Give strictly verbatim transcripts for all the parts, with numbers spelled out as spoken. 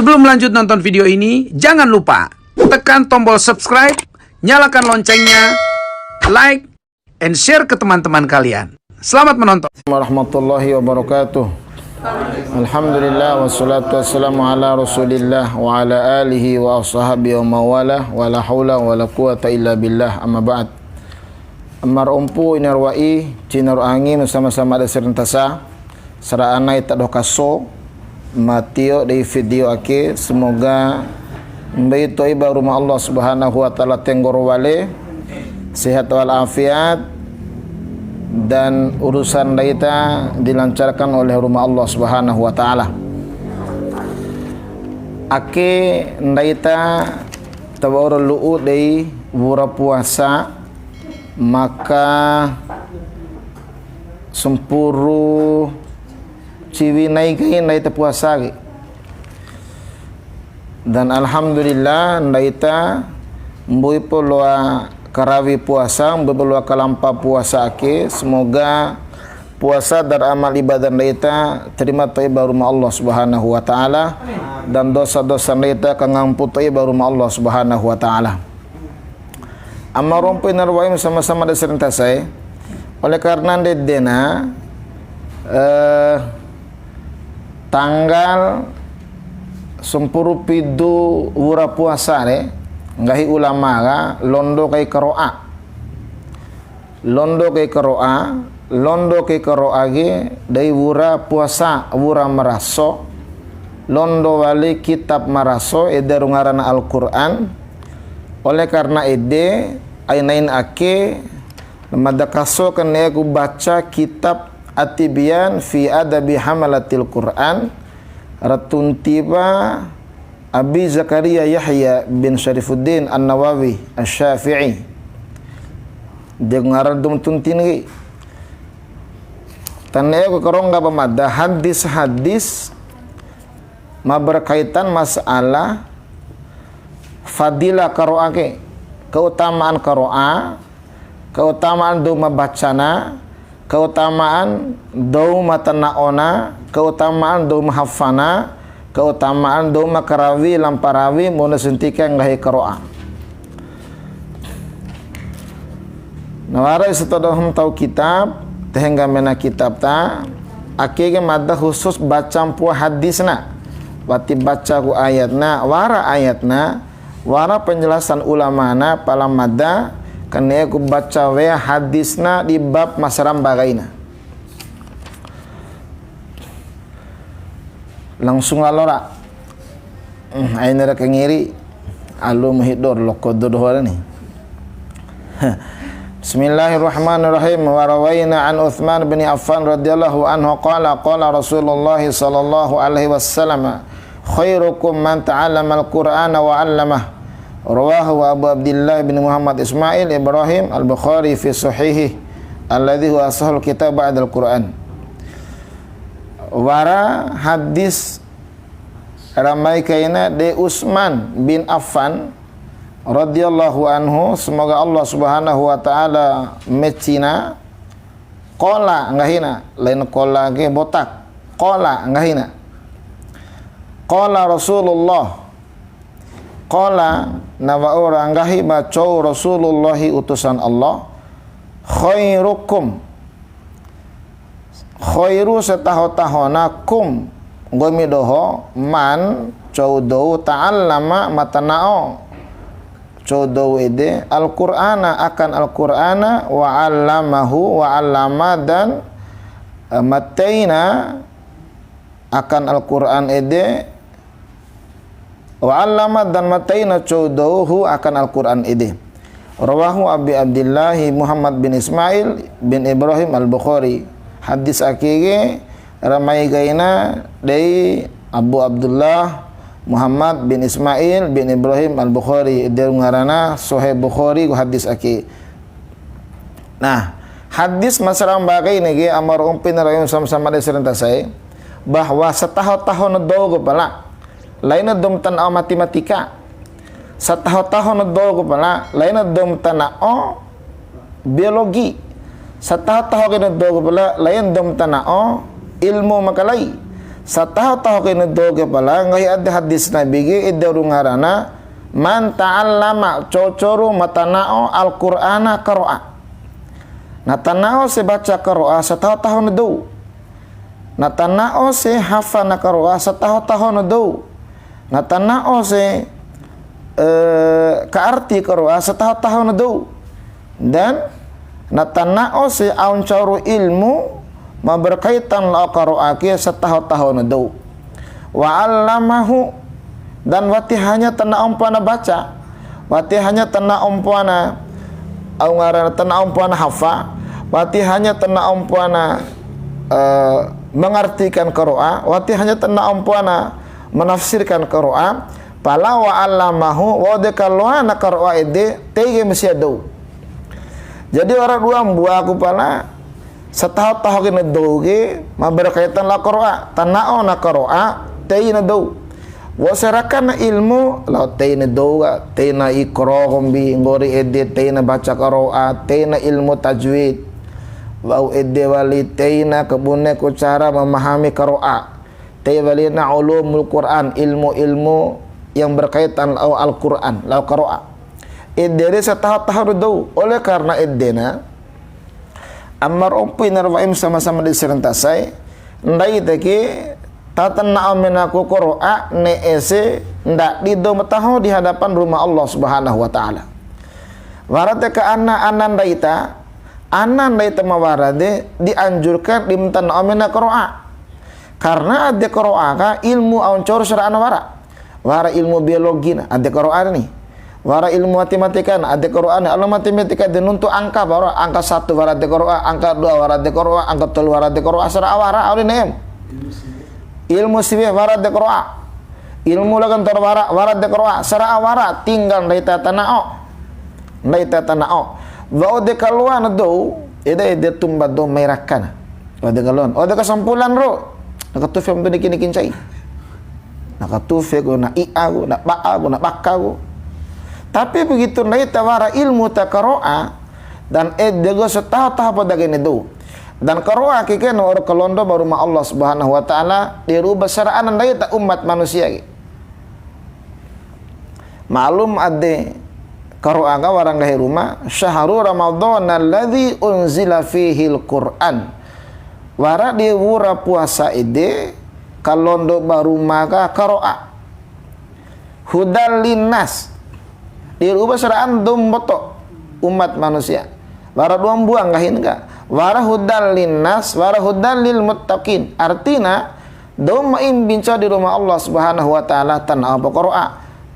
Sebelum lanjut nonton video ini, jangan lupa tekan tombol subscribe, nyalakan loncengnya, like, and share ke teman-teman kalian. Selamat menonton. Warahmatullahi wabarakatuh. Alhamdulillah, wassalatu wassalamu ala Rasulillah wa ala alihi wa ashabihi wa mawala, wa la haula wa la quwata illa billah, amma ba'd. Amar ompu, inar wa'i, cinar angi, sama-sama ada serentasa. Sara'a nai ta doho kaso, ma tio dei video ake, semoga mbei to'i ba Ruma Allah Subhanahu wa Ta'ala tenggoro wale, sehat wal afiat, dan urusan ndaita dilancarkan oleh Ruma Allah Subhanahu wa Ta'ala. Ake ndaita tawara lu'u dei wura puasa, maka sampuru ciwi nai kai ndaita puasa ke. Dan alhamdulillah, ndaita mbuipu loa karawi puasa, mbuipu loa kalampa puasa ake. Semoga puasa dan amal ibadah ndaita terima to'i ba Ruma Allah Subhanahu wa Ta'ala, dan dosa-dosa ndaita kangampu to'i ba Ruma Allah Subhanahu wa Ta'ala. Ama rompu inar wa'i ma sama-sama da serentasa e. Oleh karena ndedena, eh, tanggal sampuru pidu wura puasa re, nggahi ulama ka londo kai karo'a. Londo kai karo'a, londo kai karo'a ke dei wura puasa, wura maraso, londo wali kitab maraso, ede ru ngarana Al-Quran. Oleh karena ede, ainain ake, mada kaso ke ne'e ku baca kitab At-Tibyan fi Adabi Hamalatil Quran, ra tunti ba Abi Zakaria Yahya bin Syarifuddin An-Nawawi Asy-Syafi'i. De ngarana dou ma tunti ni. Ta ne'e ku karongga ba mada hadis-hadis ma berkaitan masalah fadilah karo'a ke, keutamaan karo'a, keutamaan dou ma bacana, keutamaan dou ma tana'ona, keutamaan dou ma hafana, keutamaan dou ma karawi, lampa rawi, mone santika nggahi karo'a. Na wara satoda hum tau kitab, te hengga mena kitab ta, ake ke mada khusus baca mpua hadisna, wati baca ku ayatna, wara ayatna, wara penjelasan ulamana, pala mada, ka ne'e ku baca wea hadisna di bab ma saramba kaina. Langsung lalo ra. Hmm, aina ra kangiri. Alu ma hido ra loko doho ra ni. Bismillahirrahmanirrahim. Wa rawaina an Utsman bin Affan radhiyallahu anhu qala, qala Rasulullah sallallahu alaihi wasallam, "Khairukum man ta'allamal Qur'ana wa 'allamah." Rawahu Abu Abdillah bin Muhammad Ismail Ibrahim Al-Bukhari fi Sahihih, alladzi huwa ashahul kitab ba'dal Qur'an. Wara hadis ra mai kaina dei Utsman bin Affan radhiyallahu anhu, semoga Allah Subhanahu wa Ta'ala mecina, qala nggahina, lain qala ke botak, qala nggahina. Qala Rasulullah, qala, na wa'ura nggahi ba cou Rasulullahi utusan Allah, khairukum, khairu sataho-tahona kum, nggomi doho, man, cou dou, ta'allama, ma tana'o, cou dou ede, Al-Qur'ana, akan Al-Qur'ana, wa 'allamahu, wa 'allama, dan, eh, ma teina akan Al-Qur'an ede, wa 'allama, dan ma teina cou dou hu akan Al-Qur'an ede. Rawahu Abi Abdillahi Muhammad bin Ismail bin Ibrahim Al-Bukhari. Hadis ake ke ra mai kaina dei Abu Abdullah Muhammad bin Ismail bin Ibrahim Al-Bukhari, ede ngarana Sahih Bukhari ku hadis ake. Nah, hadis ma saramba kaina ke, ama ro ompu na rawi ma sama-sama da serentasa e, bahwa sataho-taho na dou ku pala, laina dou ma tana'o matematika. Sataho-taho na dou ku pala, laina dou ma tana'o biologi. Sataho-taho kaina dou ku pala, laina dou ma tana'o ilmu makalai. Sataho-taho kaina dou ke pala, nggahi ade hadis Nabi ke, ede ru ngarana, "Man ta'allama", cocoru ma tana'o, "al-Qur'ana", karo'a. Na tana'o si baca karo'a, sataho-taho na dou. Na tana'o si hafa na karo'a, sataho-taho na dou. Na tana'o si, eh, kaarti karo'a, sataho-taho na dou. Dan na tana'o si au ncauru ilmu ma berkaitan lao karo'a ke, sataho-taho na dou. Wa allamahu, dan wati hanya tana'o mpoana baca, wati hanya tana'o mpoana, au ngarana tana'o mpoana hafa, wati hanya tana'o mpoana, eh, mengartikan karo'a, wati hanya tana'o mpoana menafsirkan karo'a, pala wa allamahu, wa'u de kaloa na karo'a ede, tei ke ma sia dou. Jadi wara dua mbua ku pala, sataho-taho kaina dou ke, ma berkaitan lao karo'a, tana'o na karo'a, tei na dou. Wa'u si raka na ilmu, lao tei na dou ka, tei na iqra kombi, nggori ede, tei na baca karo'a, tei na ilmu tajwid. Wa'u ede wali tei na kabune ku cara memahami karo'a. Tei wali na ulumul Qur'an, ilmu-ilmu yang berkaitan lao Al-Qur'an, lao karo'a. Ede re sataho-taho dou. Oleh karena ede na, amar ompu inar wa'im sama-sama di serentasai, ndai ta ke tatana'o mena ku karo'a ne'e si ndadi dou ma taho di hadapan Ruma Allah Subhanahu wa Ta'ala. Wara de ka ana, ana ndai ta, ana ndai ta ma wara de dianjurkan di ma tana'o mena karo'a. Karena ade karo'a ka ilmu au ncauru sara'a na wara. Wara ilmu biologi na, ade karo'a ni. Wara ilmu matematika na, ade karo'a ni. Alo matematika de nuntu angka, wara angka satu wara ade karo'a, angka dua wara ade karo'a, angka tolu wara ade karo'a, sara'a wara, au di ne'em. Ilmu siwe wara ade karo'a. Ilmu lagan tor wara, wara ade karo'a, sara'a wara, tinggal ndai ta tana'o. Ndai ta tana'o. Wa'u de kaloa na dou, ede, ede tumba dou mai raka na. Wa'u de kaloa na. Wa'u de kesimpulan ro. Na katufe mtu niki-niki ncai. Na katufe ku, na i'a ku, na ba'a ku, na baka ku. Tapi begitu ndai ta wara ilmu ta karo'a, dan ede ku sataho-taho poda kaina dou. Dan karo'a ke ke na wa'ur kalondo ba Ruma Allah Subhanahu wa Ta'ala, di ru'u ba sara'a na ndai ta umat manusia ke. Maklum ade karo'a ka wara nggahi Ruma, "Syahru Ramadhana alladzi unzila fihil Qur'an." Wara di wura puasa ede, kalondo ba Ruma ka karo'a. Hudal linnas. Di ru'u ba sara'a na dou mboto umat manusia. Wara dua mbua nggahin ka. Wara hudal linnas, wara hudal lil muttaqin. Artina, dou ma imbi ncau di Ruma Allah Subhanahu wa Ta'ala tana'o pa karo'a.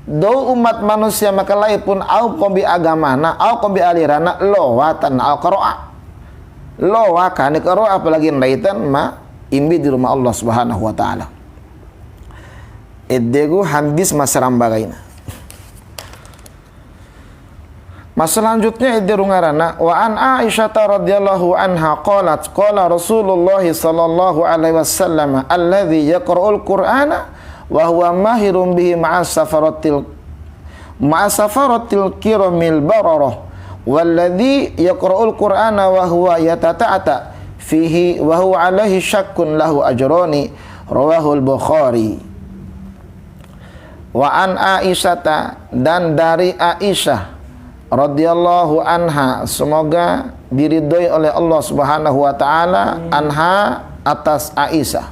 Dou umat manusia makalai pun au kombi agamana, au kombi alirana, loa tana'o karo'a. Loa kani karo'a, apalagi ndai ta ma imbi di Ruma Allah Subhanahu wa Ta'ala. Ede ku hadis ma saramba kaina. Ma selanjutnya ede ru ngarana, wa an Aisyata radhiyallahu anha qalat, qala Rasulullah sallallahu alaihi wasallam, "Alladzi yaqra'ul Qur'ana wa huwa mahirun bihi ma'a safaratil, ma'a safaratil kiramil bararah, walladzi yaqra'ul Qur'ana wa huwa yatata'ata fihi wa huwa alaihi syakkun lahu ajrani." Rawahul Bukhari. Wa an Aisyata, dan dari Aisyah radhiyallahu anha, semoga diridhoi oleh Allah Subhanahu wa Ta'ala, anha, atas Aisyah.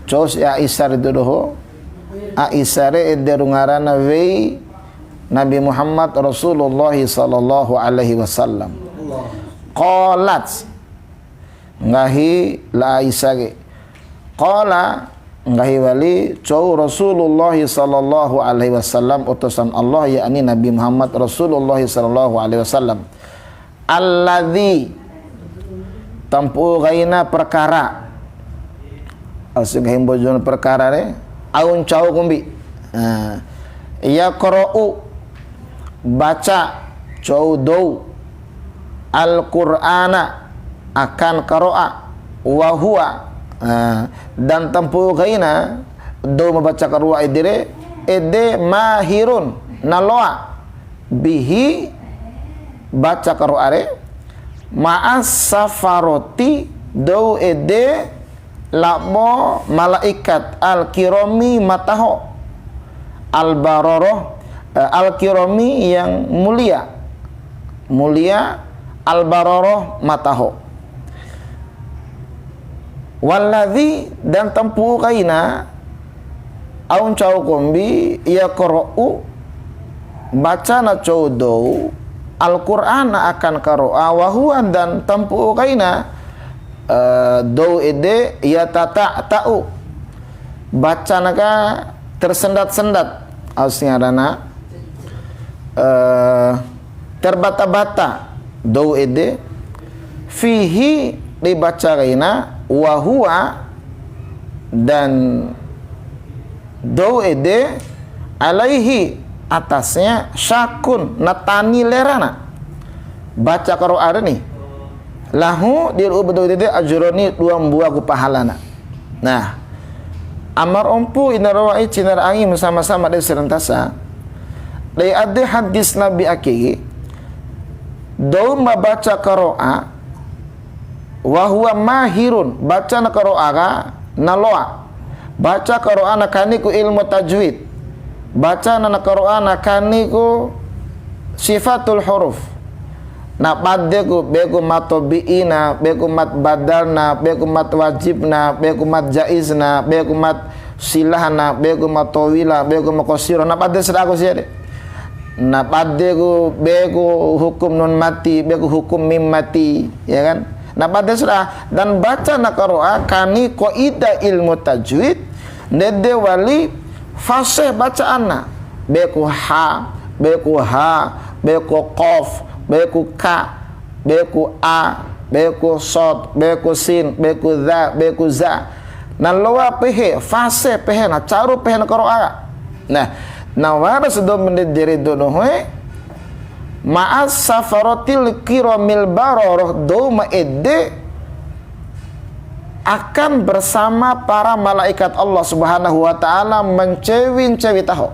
Cou si Aisyah ridho doho, Aisyah re ede ru ngarana wei Nabi Muhammad Rasulullah sallallahu alaihi wasallam. Qalat, nggahi la Aisyah ke. Qala, nggahi wali, cou Rasulullah sallallahu alaihi wasallam, utusan Allah, yakni Nabi Muhammad Rasulullah sallallahu alaihi wasallam. Alladzi, tampu'u kaina perkara. Asu nggahi Mbojo na perkara re, au ncau kombi. Nah, yaqra'u, baca, cou dou, Al-Qur'ana, akan karo'a, wa huwa, nah, dan tampu'u kaina, dou ma baca karo'a ede re, ede mahirun, na loa, bihi, baca karo'a re, ma'a safaroti, dou ede labo malaikat al-kirami ma taho. Al-bararah, eh, al-kirami yang mulia. Mulia, al-bararah ma taho. Walladzi, dan tampu'u kaina, au ncau kombi, yaqra'u, bacana cou dou, Al-Qur'ana akan karo'a, wa huwa, dan tampu'u kaina, eh, dou ede, yatata'ta'u, bacana ka tersendat-sendat, au si ngarana, eh, terbata-bata, dou ede, fihi, dibaca kaina, wa huwa, dan dou ede, alaihi, atasnya, syakun, na tani lerana. Baca karo'a re ni. Lahu, di ru'u ba dou ede, ajroni, dua mbua ku pahalana. Nah, amar ompu ina ro wa'i cina ra angi ma sama-sama dei serentasa. Dei ade hadis Nabi ake, dou ma baca karo'a, wa huwa mahirun, bacana karo'a ka na loa. Baca karo'a na kani ku ilmu tajwid. Bacana na karo'a na kani ku sifatul huruf. Na bade ku, be ku mad tabi'ina, be ku mad badalna, be ku mad wajibna, be ku mad jaizna, be ku mad silahna, be ku mad tawila, be ku mad qasira. Na bade sara'a ku sia de. Na bade ku, be ku hukum nun mati, be ku hukum mim mati, ya kan? Na bade sara'a, dan bacana karo'a kani kaidah ilmu tajwid, ndede wali fasih bacaanna. Be ku ha, be ku ha, be ku qaf, be ku ka, be ku a, be ku sad, be ku sin, be ku dha, be ku za. Na loa pehe, fasih pehe, na caru pehe na karo'a. Nah, na wara si dou ma ndede re dou dohoe, ma'a safaratil kiramil bararah, dou ma ede akan bersama para malaikat Allah Subhanahu wa Ta'ala ma ncewi-ncewi taho.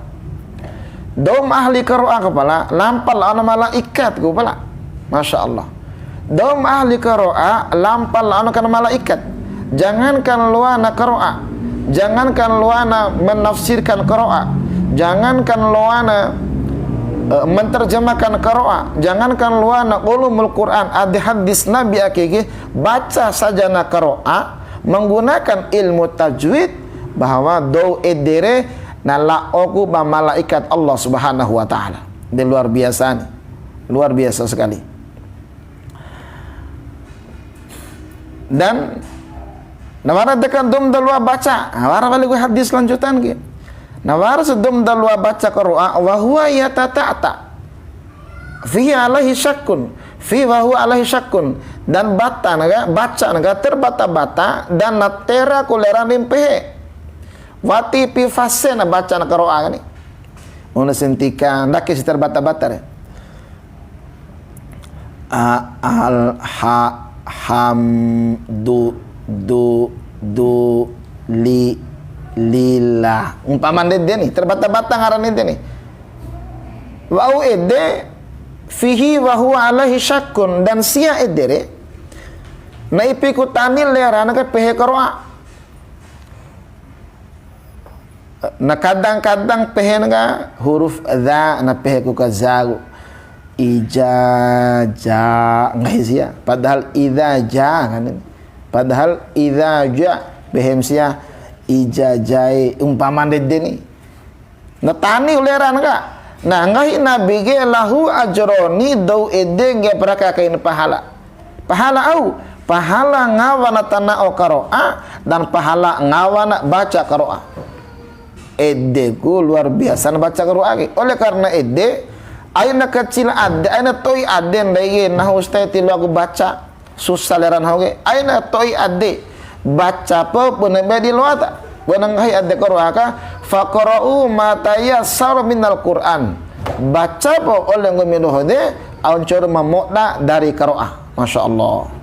Dou ma ahli karo'a ku pala, lampa lao na malaikat ku pala. Masya Allah. Dou ma ahli karo'a, lampa lao na kana malaikat. Jangankan loa na karo'a, jangankan loa na menafsirkan karo'a, jangankan loa na, eh, menterjemahkan karo'a, jangankan loa na ulumul Quran, ade hadis Nabi ake ke, baca saja na karo'a, menggunakan ilmu tajwid, bahwa dou ede re na la'o ku ba malaikat Allah Subhanahu wa Ta'ala. De luar biasa ni. Luar biasa sekali. Dan na wara dekan dou ma da loa baca. Na wara wali ku hadis lanjutan ke. Na wara si dou ma da loa baca karo'a, wa huwa yatata'ta. Fihi alaihi syakkun. Fi wa huwa alaihi syakkun. Dan bata na ka, baca na ka, terbata-bata, dan na tera ku leran rimpehe. Wati pi fasih na baca na karo'a ka ni. Una santika, ndake si terbata-bata re. A, al, ha, ham, du, du, du, li, lila. Umpama ndede ni, terbata-bata ngaran ede ni. Wa'u ede, fihi wa huwa alaihi syakkun, dan sia ede re, na ipi ku tani leran ka pehe karo'a. Na kadang-kadang pehe na ka huruf dha, na pehe ku ka za ku. Ija, ja, nggahi sia. Padahal idza ja, kan. Padahal idza ja, pehe ma sia, ija jae, umpama ndede ni. Na tani uleran ka. Nah, nggahi Nabi ke lahu ajroni, dou ede ngge paraka kain pahala. Pahala au, pahala ngawa na tana'o karo'a, dan pahala ngawa na baca karo'a. Ede ku luar biasa na baca karo'a ke. Oleh karena ede, aina kecil ade, aina to'i ade ndai ke, nahu ustaz tiloa ku baca. Susah leran hau ke. Aina to'i ade. Baca po bune be di loa ta. Bune nggahi ade karo'a ka. Faqra'u ma tayassara minal Qur'an. Baca po ole nggomi doho de. Au ncor ma moda dari karo'a. Masya Allah.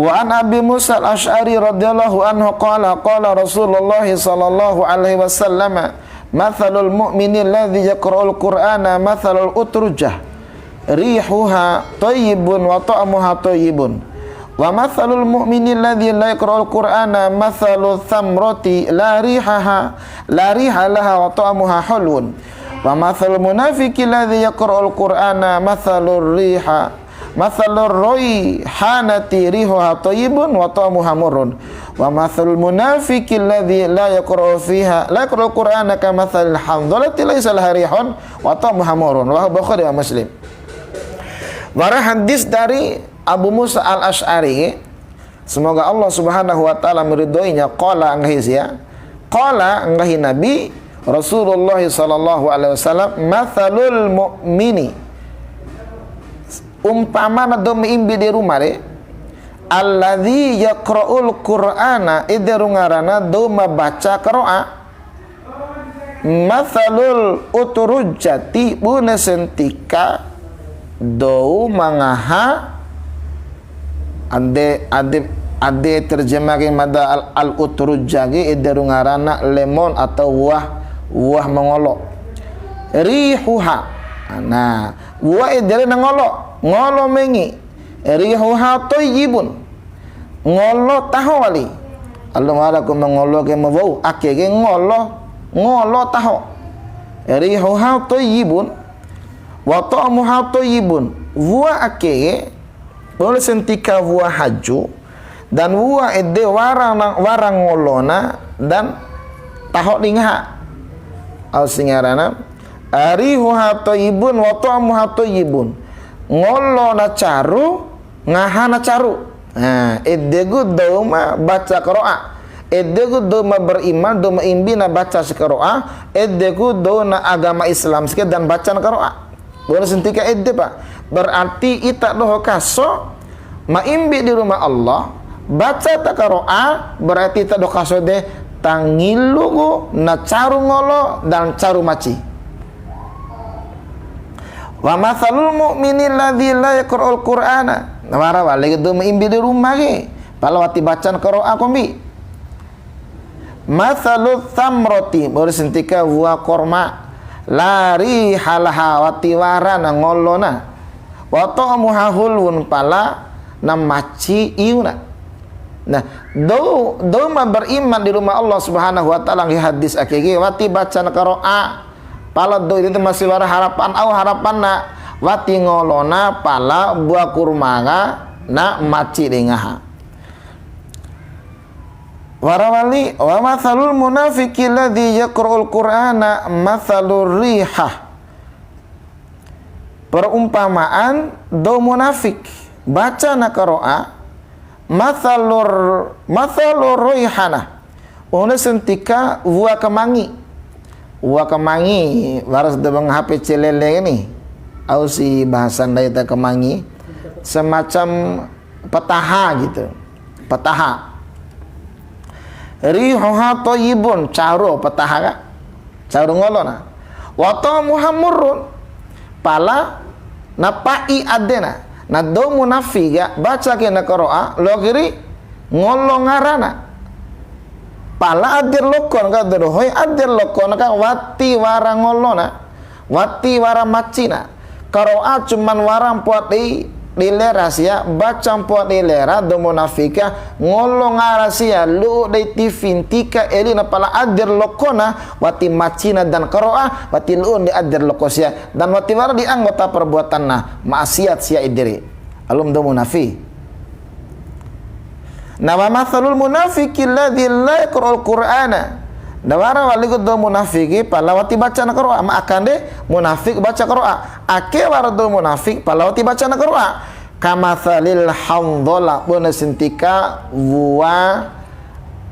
Wa an Abi Musa al-Asy'ari radhiyallahu anhu qala, qala Rasulullah sallallahu alaihi wasallam, "Mathalul mu'mini alladhi yaqra'ul Qur'ana mathalul utrujah, rihuha thayyibun wa ta'muha thayyibun." Wa mathalul mu'mini alladzi la yaqra'ul Qur'ana mathalu thamrati la rihaha, la riha laha wa ta'muha hulwun. Wa mathalul munafiqi alladzi yaqra'ul Qur'ana mathalur riha, mathalur raihanati rihuha thayyibun wa ta'muha murrun. Wa mathalul munafiqi alladzi la yaqra'u fiha, la yaqra'ul Qur'ana kamathalil handhalati laisa laha rihun wa ta'muha murrun. Rawahu Bukhari wa Muslim. Wara hadis dari Abu Musa Al-Asy'ari, semoga Allah Subhanahu wa Ta'ala meridoinya, qala, nggahi sia, qala, nggahi Nabi Rasulullah sallallahu alaihi wasallam, "Mathalul mu'mini," umpamana dou ma imbi di ruma re, "alladzi yaqra'ul Qur'ana," ede ru ngarana dou ma baca Qur'an, "mathalul utrujjati," bune santika dou ma ngaha ade, ade, ade terjemah ke mada al, al utrujja ke ede ru ngarana lemon atau buah, buah ma ngolo. "Rihuha." Nah, buah ede re na ngolo, ngolo mengi. "Rihuha thayyibun." Ngolo taho wali. Alum ara ku ma ngolo ke ma wou, ake ke ngolo, ngolo taho. "Rihuha thayyibun, wa ta'muha thayyibun." Buah ake ke, bune santika buah haju, dan buah ede wara na, wara ngolona, dan taho di ngaha. Au si ngarana, "Rihuha thayyibun, wa ta'muha thayyibun." Ngolo na caru, ngaha na caru. Nah, ede ku dou ma baca Qur'an. Ede ku dou ma beriman, dou ma imbi na baca si Qur'an. Ede ku dou na agama Islam sike dan baca na Qur'an. Bune santika ede, Pak. Berarti ita doho kaso, ma imbi di ruma Allah, baca ta Qur'an, berarti ita doho kaso de tangilu ku na caru ngolo dan caru maci. "Wa mathalul mu'mini alladzi la yaqra'ul Qur'ana." Wara wali ke dou ma imbi di ruma ke, pala wati baca na Qur'an kombi. "Mathalu thamrati," bune santika buah korma, "la riha laha," wati wara na ngolona, "wa ta'muha hulwun," pala na maci iuna. Nah, dou, dou ma beriman di ruma Allah Subhanahu wa Ta'ala, nggahi hadis ake ke, wati baca na Qur'an, pala dou ede masi wara harapan, au harapanna, wati ngolona, pala buah kurma ka na maci di ngaha. Wara wali, "Wa mathalul munafiqi alladzi yaqra'ul Qur'ana mathalur rihah." Perumpamaan dou munafik, baca na Qur'an, mathalur, mathalur raihanah. Bune santika buah kemangi. Buah kemangi, wara si dou ma ngaha pece lele ni. Au si bahasa ndai ta kemangi. Semacam petaha gitu. Petaha. "Rihuha thayyibun," caru petaha ka. Caru ngolona. "Wa ta'muha murrun." Pala na pa'i adena. Na dou munafik ka, baca kaina Qur'an, loa kai ri ngolo ngarana. Pala ade ra lokona ka, da dohoi ade ra lokona ka, wati wara ngolona. Wati wara macina. Qur'an cuman wara mpoa dei, dei lera sia, baca mpoa dei lera, dou munafik ka, ngolo ngara sia, lu'u dei tifi ntika elina pala ade ra lokona, wati macina dan Qur'an, wati lu'u dei ade ra loko sia, dan wati wara di anggota perbuatanna, maksiat sia ede re. Alum dou munafik. Na wa mathalul munafiqi alladzi la yaqra'ul Qur'ana. Na wara wali ku dou munafiki pala wati baca na Qur'an. Ma akande munafik baca Qur'an. Ake wara dou munafik pala wati baca na Qur'an. Kamathalil handhalah, bune santika wua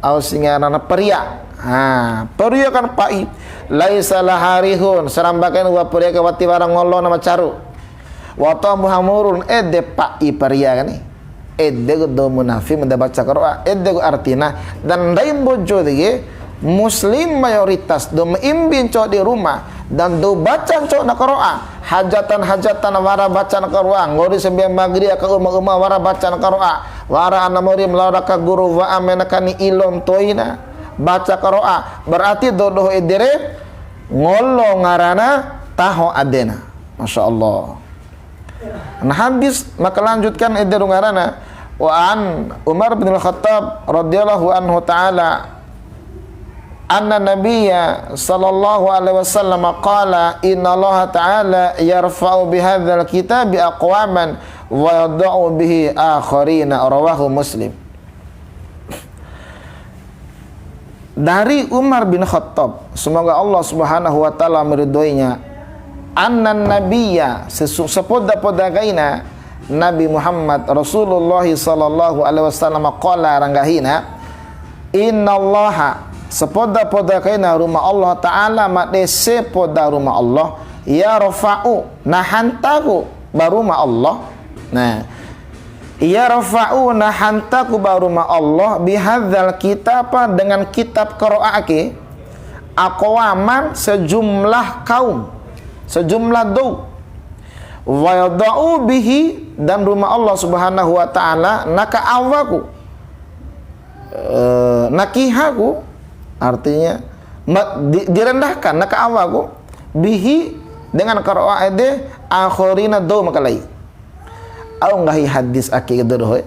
au si ngarana peria. Ha, peria kan pa'i. Laisa laha rihun, saramba kain wua peria ke wati wara ngolona ma caru. Wa ta'muha murrun, ede pa'i peria kani. Ede ku dou munafik ma da baca Qur'an, ede ku artina. Dan ndai Mbojo de ke, muslim mayoritas dou ma imbi ncau di ruma, dan dou baca ncau na Qur'an. Hajatan-hajatan wara baca na Qur'an, nggori sambia maghrib aka uma-uma wara baca na Qur'an. Wara ana mori ma lao raka guru wa'a mena kani ilo ntoina, baca Qur'an. Berarti dou doho ede re, ngolo ngarana taho adena. Masya Allah. Nah, hadis ma kalanjutkan ede ru ngarana, Wa an Umar bin Al-Khattab radhiyallahu anhu ta'ala, anna Nabiyya sallallahu alaihi wasallam qala, "Innallaha ta'ala yarfa'u bihadzal kitabi aqwaman wa yadha'u bihi akharina." Rawahu Muslim. Dari Umar bin Khattab, semoga Allah Subhanahu wa Ta'ala meridhoinya, anna Nabiyya, sesu-, sepoda-poda kaina Nabi Muhammad Rasulullah sallallahu alaihi wasallam qala, ra nggahina, "Innallaha," sepoda-poda kaina Ruma Allah Ta'ala, ma dese poda Ruma Allah, "yarfa'u," na hantaku ba Ruma Allah. Nah, "yarfa'u," na hantaku ba Ruma Allah, "bihadzal kitab," dengan kitab Qiraah ake, "aqwaman," sejumlah kaum, sejumlah dou, "wa yadha'u bihi," dan Ruma Allah Subhanahu wa Ta'ala, na kaawaku, eh, na kihaku, artinya, ma-, di-, direndahkan, na kaawaku, "bihi," dengan Qiraah ede, "akharina," dou makalai. Au nggahi hadis ake doho e.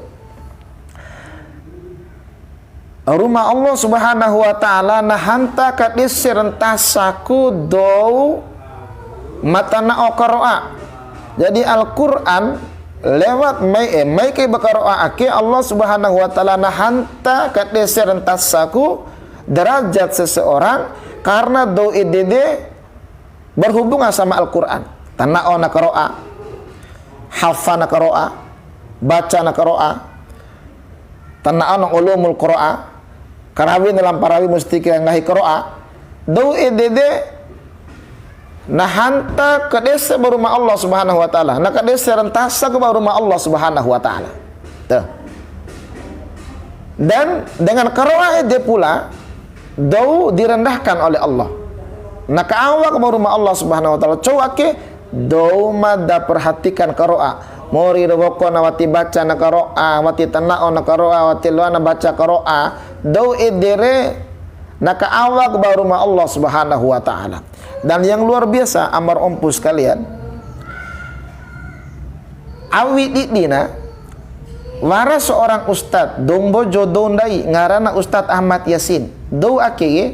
Ruma Allah Subhanahu wa Ta'ala na hanta kadese ra ntasa ku dou ma tana'o Qiraah. Jadi Al-Quran lewat mai, eh, mai kai ba Qiraah ake, Allah Subhanahu wa Ta'ala na hanta kadese ra ntasa ku derajat seseorang karena dou ede de berhubungan sama Al-Quran. Tana'o na Qiraah, hafal na Qiraah, baca na Qiraah, tana'o na ulumul Qiraah, karawi na lampa rawi musti ke nggahi Qiraah, dou ede de na hanta kadese ba Ruma Allah Subhanahu wa Ta'ala, na kadese ra ntasa ku ba Ruma Allah Subhanahu wa Ta'ala. Tuh. Dan dengan Qiraah ede pula, dou direndahkan oleh Allah. Na kaawaku ba Ruma Allah Subhanahu wa Ta'ala. Cou ake, dou ma da perhatikan Qiraah. Mori ro woko na wati baca na Qiraah, wati tana'o na Qiraah, wati loa na baca Qiraah. Dou ede re na kaawaku ba Ruma Allah Subhanahu wa Ta'ala. Dan yang luar biasa, amar ompu sekalian, awi didina, wara seorang ustad, dou Mbojo, dou ndai, ngarana Ustad Ahmad Yasin. Dou ake ke,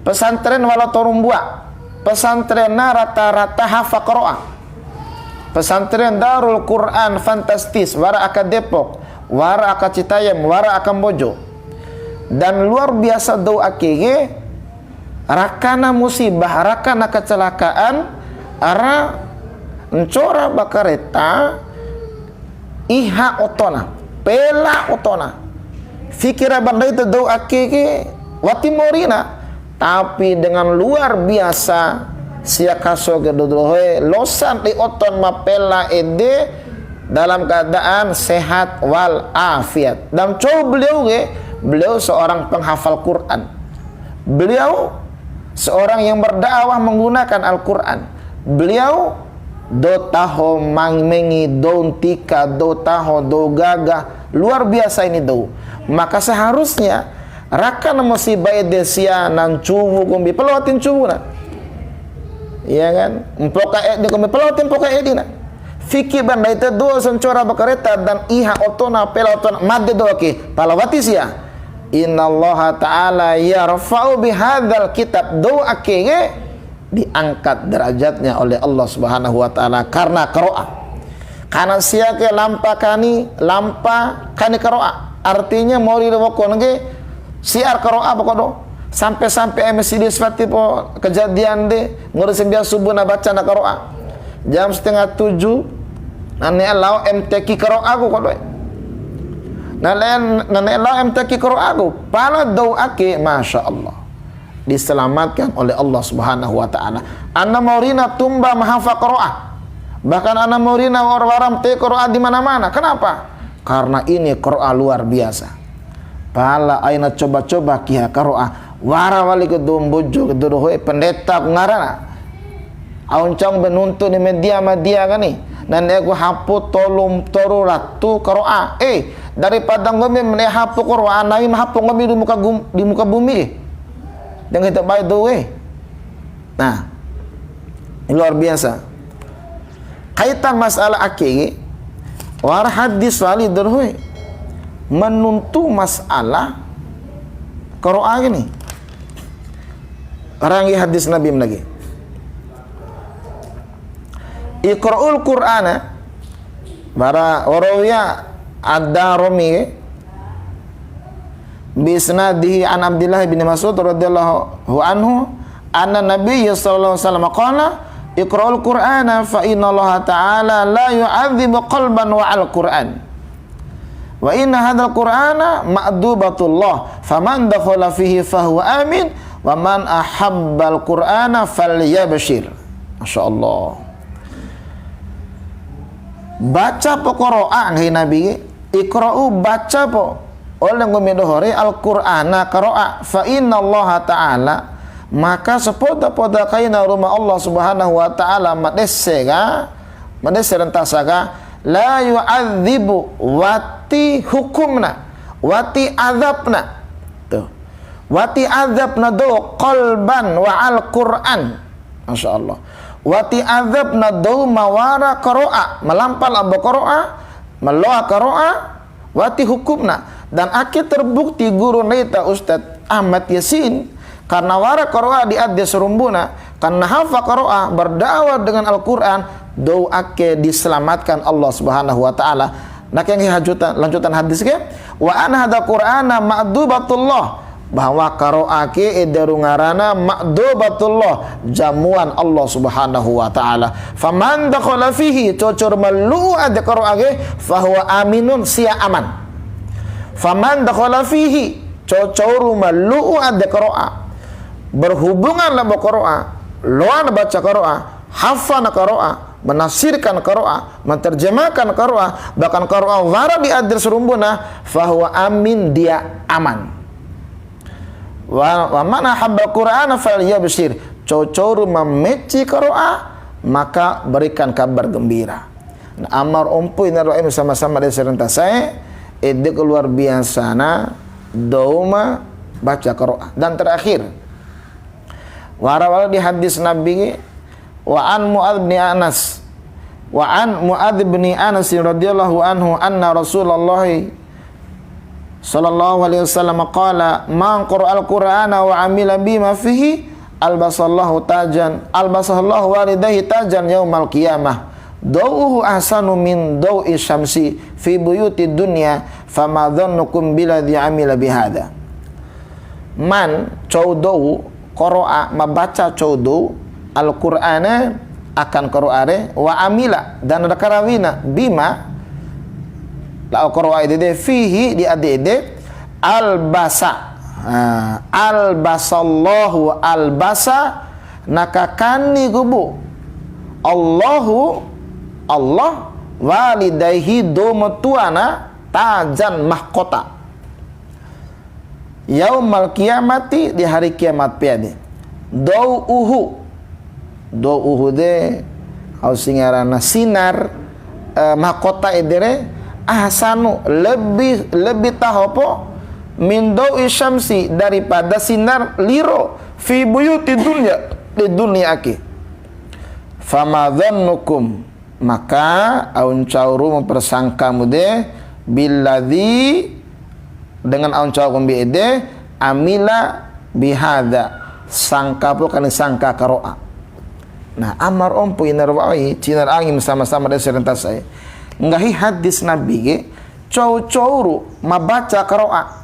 pesantren Wala Torumbua. Pesantrenna rata-rata hafal Qiraah. Pesantren Darul Quran fantastis, wara aka Depok, wara aka Citayam, wara aka Mbojo. Dan luar biasa dou ake ke, rakana musibah, rakana kecelakaan, ra ncora ba kareta, iha otona, pela otona. Fikira ba ndai ta dou ake ke, wati morina. Tapi dengan luar biasa, sia kaso ke dodohoe, losan di oton ma pela ede dalam keadaan sehat wal afiat. Dan cou beliau ke, beliau seorang penghafal Quran. Beliau seorang yang berdakwah menggunakan Al-Quran. Beliau dou taho mang-, mengi, dou ntika, dou taho, dou gagah. Luar biasa ini dou. Maka seharusnya rakana musibah ede sia na ncuwu kombi, pala wati ncuwuna. Iya kan? Mpoka ede kombi, pala wati mpoka edina. Fiki ba ndai ta dou sa ncora ba kareta dan iha otona, pela otona, made dou ake, pala wati sia. Innallaha ta'ala yarfa'u bihadzal kitab, dou ake ke diangkat derajatnya oleh Allah Subhanahu wa Ta'ala karena Qiraah. Karena sia ke lampa kani, lampa kani Qiraah. Artinya mori ro wokon ke siar Qiraah pokok do. Sampai-sampai M C D sifati po kejadian de, ngori sambia subuh na baca na Qiraah. Jam setengah tujuh, na ne'e lao M T Q Qiraah ku kodo. Na ne'e, na ne'e lao M T Q Qiraah ku. Pala dou ake, Masya Allah. Diselamatkan oleh Allah Subhanahu wa Ta'ala. Ana morina tumba ma hafal Qiraah. Bahkan ana morina wara-wara M T Q Qiraah di mana-mana. Kenapa? Karena ini Qiraah luar biasa. Pala aina coba-coba kiha Qiraah. Wara wali ke dou Mbojo ke dodohoe, pendeta ku ngarana. Au ncau ba nuntu ni media-media kani. Na ne'e ku hapu tolu, tolu ratu Qiraah. Eh, daripada nggomi ma ne'e hapu Qiraah, nami ma hapu nggomi di muka gum-, di muka bumi ke. Dengke ta bae dou e. Nah, luar biasa. Kaitan masalah ake ke, wara hadis wali dodohoe. Manuntu masalah karo'a ke ni. Rangi hadis Nabi lagi. Iqra'ul Qur'ana, bara warawiya Ad-Darimi, bi isnadihi an Abdillah bin Mas'ud radhiyallahu anhu, anna Nabi sallallahu alaihi wasallam qala, "Iqra'ul Qur'ana fa inna Allah ta'ala la yu'adzibu qalban wa al Qur'an." "Wa inna hadzal Qur'ana ma'dubatullah, faman dakhala fihi fahuwa amin, wa man ahabbal Qur'ana falyabshir." Masya Allah. Baca po karo'a nggahi Nabi ke, iqra'u, baca po. Ole nggomi doho re Al-Qur'ana karo'a. Fa inna Allah ta'ala, maka sapoda-poda kaina Ruma Allah Subhanahu wa Ta'ala ma dese ka, ma dese rantasa ka, la yu'adzibu, wati hukumna, wati adzabna. Tuh. Wati adzabna dou qalban wa al Qur'an. Masya Allah. Wati adzabna dou ma wara karo'a, ma lampa labo karo'a, ma loa karo'a, wati hukumna. Dan ake terbukti guru ndai ta Ustadz Ahmad Yasin, karena wara karo'a di ade sarumbuna, karena hafa karo'a, berdakwah dengan Al-Quran, dou ake diselamatkan Allah Subhanahu wa Ta'ala. Nah, yang lanjutan, lanjutan hadis ke, "Wa anna hadzal Qur'ana ma'dubatullah," bahwa karo'a ke ede ru ngarana ma'dubatullah, jamuan Allah Subhanahu wa Ta'ala. "Faman dakhala fihi," cocor malu'u ade karo'a ke, "fahuwa aminun," sia aman. "Faman dakhala fihi," cocor malu'u ade karo'a, berhubungan labo karo'a, loan baca karo'a, hafana karo'a, menafsirkan karo'a, menterjemahkan karo'a, bahkan karo'a wara di ade sarumbuna, fahuwa amin, dia aman. "Wa, wa man ahabbal Qur'ana falyabshir," cocor mameci karo'a, maka berikan kabar gembira. Nah, amar ompu ina ro'e sama-sama de serentasae, ede ke luar biasa na dou ma baca karo'a. Dan terakhir, wara-wara di hadis Nabi ke, wa an Mu'adz bin Anas, wa an Mu'adz bin Anas radhiyallahu anhu anna Rasulullah sallallahu alaihi wasallam qala, "Man qara'al Qur'ana wa amila bima fihi, albasallahu tajan, albasallahu walidayhi tajan yaumal qiyamah. Dau'uhu ahsanu min dau'i syamsi fi buyuti dunya, fama dhannukum billadzi amila bihadza." Man, cou dou, qara'a, ma baca cou dou, Al-Qur'ana, akan Qur'an re, wa amila, dan ra karawina, bima, lao Qur'an ede de, fihi, di ade ede, albasa. Ah, albasallahu, albasa, na kakani ku bu. Allahu, Allah, walidaihi, dou ma tuana, tajan mahkota. Yaumal qiyamati, di hari kiamat pea de. Dau'uhu. Dau'uhu de, au si ngarana sinar, eh, mahkota ede re, ahsanu, lebih, lebih taho po, min dau'i syamsi, daripada sinar liro, fi buyuti dunya, di dunia ake. Fama dhannukum, maka au ncau ru ma persangkamu de, billadzi, dengan au ncau kombi ede, amila bihadza, sangka po kani sangka karo'a. Nah, amar ompu inar wa'i, cinar angi ma sama-sama de serentasae. Nggahi hadis Nabi ke, cou-cou ru ma baca karo'a.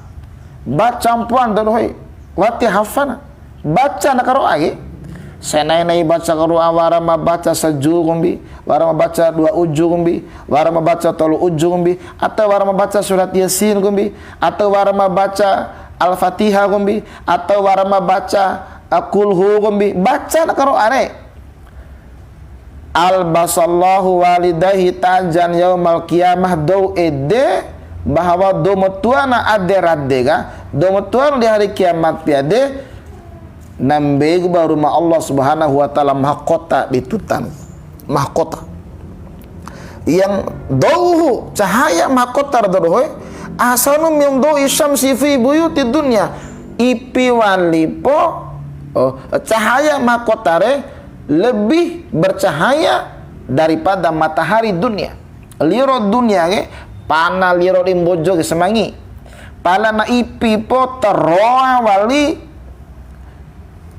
Baca mpoa ndo dohoi, wati hafana. Baca na karo'a ke. Sanai-nai baca karo'a, wara ma baca saju kombi, wara ma baca dua uju kombi, wara ma baca tolu uju kombi, atau wara ma baca surat Yasin kombi, atau wara ma baca Al-Fatihah kombi, atau wara ma baca, eh, Qul Hu kombi. Baca na karo'a re. Albasallahu walidaihi tajan yaumal qiyamah, dou ede, bahwa dou ma tuana ade rade ka, dou ma tuana di hari kiamat pea de, na mbei ku ba Ruma Allah Subhanahu wa Ta'ala mahkota di tutan. Mahkota. Yang dau'uhu, cahaya mahkota ra dohoi, ahsanu min dau'i syamsi fi buyuti dunya. Ipi wali po, oh, cahaya mahkota re, lebih bercahaya daripada matahari dunia. Liro dunia ke, Pana liro di Mbojo ke semangi. Pala na ipi po taroa wali,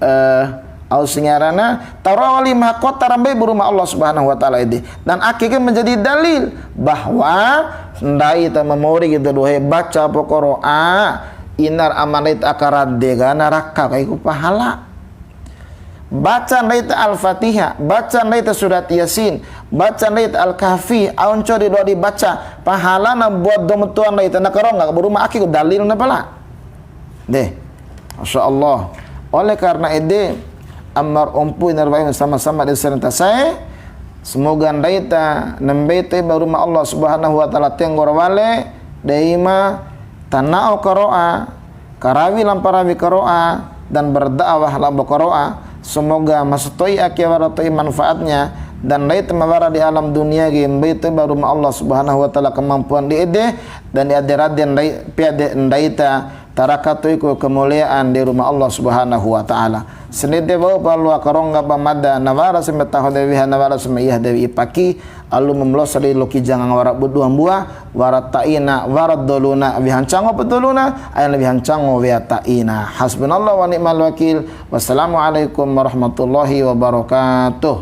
eh, au singarana, taroa wali mahkota ra mbei ba Ruma Allah Subhanahu wa Ta'ala ede. Dan ake ke menjadi dalil bahwa ndai ta mamori kita dohe baca pokoro a, inar amanai ta aka rade ka naraka kaiku pahala. Baca ndai ta Al-Fatihah, baca ndai ta surat Yasin, baca ndai ta Al-Kahfi, au ncau di doa di baca, pahala na buat dou ma tua ndai ta na karongga, ba Ruma ake ku dalil na pala. Deh, Masya Allah. Oleh karena ede, amar ompu inar wa'u sama-sama di serentasae, semoga ndai ta na mbei to'i ba Ruma Allah Subhanahu wa Ta'ala tenggo ra wale, dei ma tana'o karo'a, karawi lampa rawi karo'a, dan berdakwah labo karo'a. Semoga masato'i ake wara to'i manfaatnya, dan ndai ta ma wara di alam dunia ke mbei to'i ba Ruma Allah Subhanahu wa Ta'ala kemampuan di ede, dan di ade rade ndai, pea de ndai ta taraka to'i ku kemuliaan di Ruma Allah Subhanahu wa Ta'ala. Sandede wa'u pa loa karongga ba mada, na wara si ma taho de wiha, na wara si ma iha de wi'i paki, alu mamlosa di loki janga wara bu dua mbua, wara ta'ina, wara doluna, wiha ncango pa doluna, aina wiha ncango wea ta'ina. Hasbunallah wa ni'mal wakil. Wassalamualaikum warahmatullahi wabarakatuh.